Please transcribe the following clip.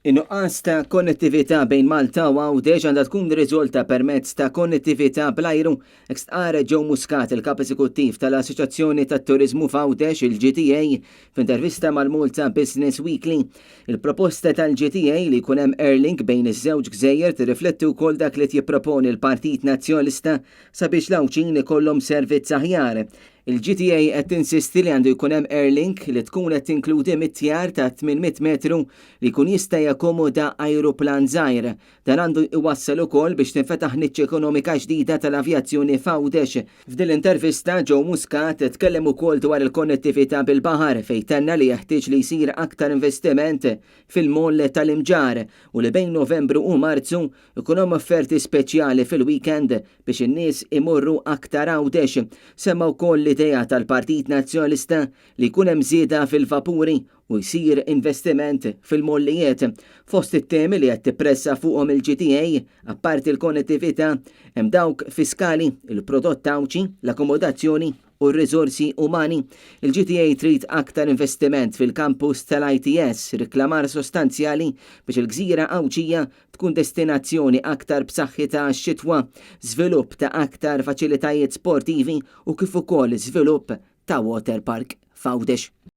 In-nuqqas ta' konnettività bejn Malta u Għawdex għandha tkun riżolta permezz ta' konnettività bl-ajru, hekk stqarr Joe Muscat, il-Kap Eżekuttiv tal-Assoċjazzjoni tat-Turiżmu f'Għawdex, il-GTA, f'intervista mal-Malta Business Weekly. Il-proposta tal-GTA li jkun hemm airlink bejn iż-żewġ gżejjer tirrifletti wkoll dak li qed jipproponi l-Partit Nazzjonalista sabiex l-Għawdxin ikollhom servizz aħjar. Il-GTA qed tinsisti li għandu jkun hemm airlink li tkun qed tinkludi mitjar ta' 800 metru li jkun jista' jakkomoda ajruplan żgħir. Dan għandu jwassal ukoll biex tinfetaħ niċċa ekonomika ġdida tal-avjazzjoni f'Għawdex. F'din l-intervista Joe Muscat tkellem ukoll dwar il-konnettività bil-baħar fejn tenna li jeħtieġ li jsir aktar investiment fil-moll tal-Imġarr u li bejn Novembru u Marzu Ikun hemm offerti speċjali fil-weekend biex in-nies imorru aktar Għawdex. Semma wkoll l-idea tal-Partit Nazzjonalista li jkun hemm żieda fil-vapuri u jsir investiment fil-mollijiet. Fost it-temi li qed tippressa fuqhom il-GTA, apparti l-konnettività, hemm dawk fiskali, il-prodott Għawdxi, l-akkomodazzjoni u r-riżorsi umani. Il-GTA trid aktar investiment fil-kampus tal-ITS, riklamar sostanzjali biex il-gżira Għawdxija tkun destinazzjoni aktar b'saħħitha għax-xitwa, żvilupp ta' aktar faċilitajiet sportivi u kif ukoll żvilupp ta' waterpark f'Għawdex.